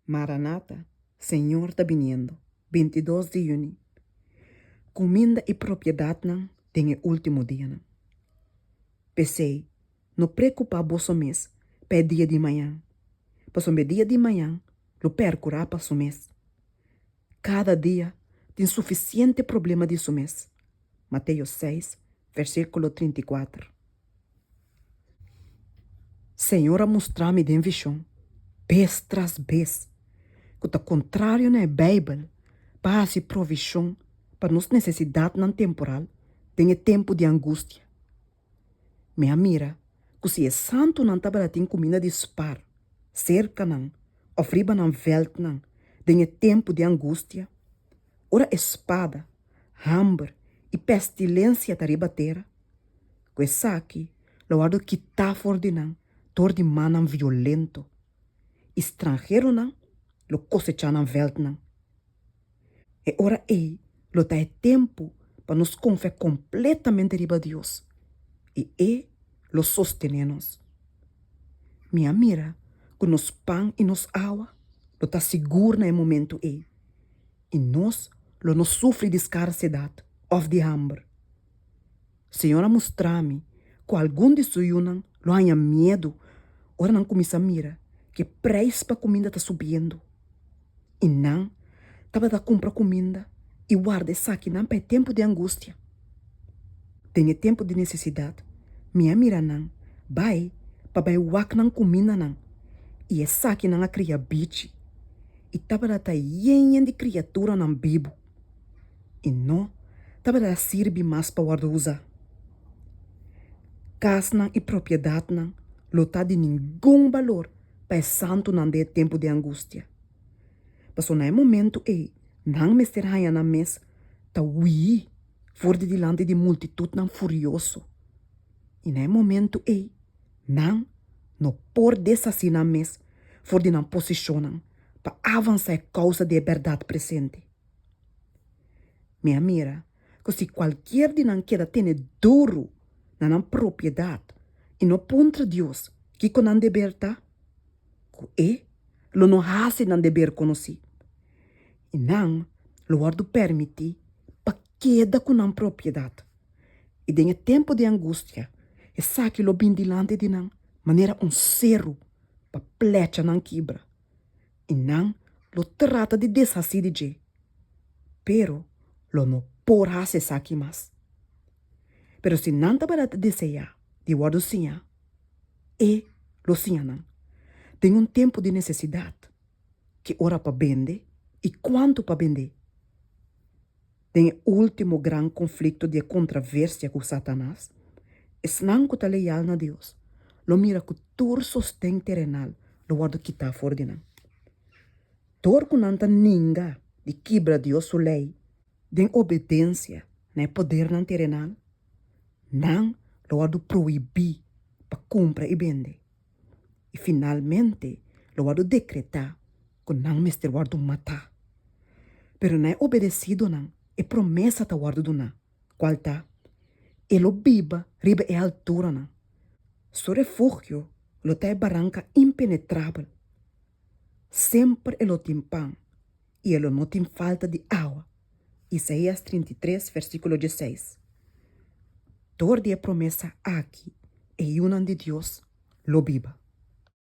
Maranata, Señor ta biniendo, 22 di yüni. Kuminda i propiedatnan den e último dianan. P'esei, no preokupá boso mes pa e dia di mañan, pasobra e dia di mañan lo pèrkurá pa su mes. Kada dia tin sufisiente problema di su mes. Mateo seis, versíkulo 34. Señor a mustra mi den vishon bes tras bes ku ta kontrario na e Beibel pa hasi provishon pa nos nesesidatnan temporal den e tempu di angustia. Mi a mira ku si e santunan tabata tin kuminda di spar serka nan òf riba nan vèltnan den e tempu di angustia, ora e spada, hamber i pestilensia ta riba tera, ku esaki lo wòrdu kitá for di nan dor di mannan violento, i stranheronan lo kosechá nan vèltnan. E ora ei lo ta e tempu pa nos konfia kompletamente riba Dios, i e lo sostené nos. Mi a mira ku nos pan i nos awa lo ta sigur na e momentu ei, i nos lo no sufri di skarsedat òf di hamber. Señor a mustra mi ku algun di su yunan lo haña miedu ora nan kuminsá mira ku e preis pa kuminda ta subiendo. I nan tabata kumpra kuminda i warda esakinan pa e tempu di angustia. Den e tempu di nesesidat mi a mira nan bai pa bai wak nan kumindanan i esakinan a kria bichi i tabata ta yen yen di kriaturanan bibu. I no tabata sirbi mas pa wòrdu usá. Kasnan i propiedatnan lo ta di ningun balor pa e santunan den e tempu di angustia, pasobra na e momentu ei nan mester haña nan mes ta huí for di dilanti di multitutnan furioso, i na e momentu ei nan no por deshasí nan mes for di nan posishonnan pa avansá e kousa di e bèrdat presente. Mi a mira ku si kualkier di nan keda tene duru na nan propiedat i no puntra Dios kiko nan deber ta, ku e lo no hasi nan deber konosí, i nan lo wòrdu pèrmití pa keda ku nan propiedat. I den e tempu di angustia esaki lo bin dilanti di nan manera un seru pa plecha nan kibra. i nan lo trata di deshasí di dje, pero lo no por hasi esaki mas. Pero si nan tabata ta deseá di wòrdu siñá, e lo siña nan den un tempu di nesesidat ki ora pa bende i kuantu pa bend'é. Den e último gran konflikto di e kontraversia ku Satanas, esnan ku ta leal na Dios lo mira ku tur sosten terenal lo wòrdu kitá for di nan. Dor ku nan ta ninga di kibra Dios su lei den obedensia na e podernan terenal, nan lo wòrdu prohibí pa kumpra i bende, i finalmente lo wòrdu dekretá ku nan mester wòrdu matá. Pero na e obedesidonan e promesa ta wòrdu duná, kual ta, E lo biba riba e alturanan, su refugio lo ta e baranka impenetrabel. Semper e lo tin pan i e lo no tin falta di awa. Isaías 33 versíkulo 16. Dor di e promesa aki e yunan di Dios lo biba.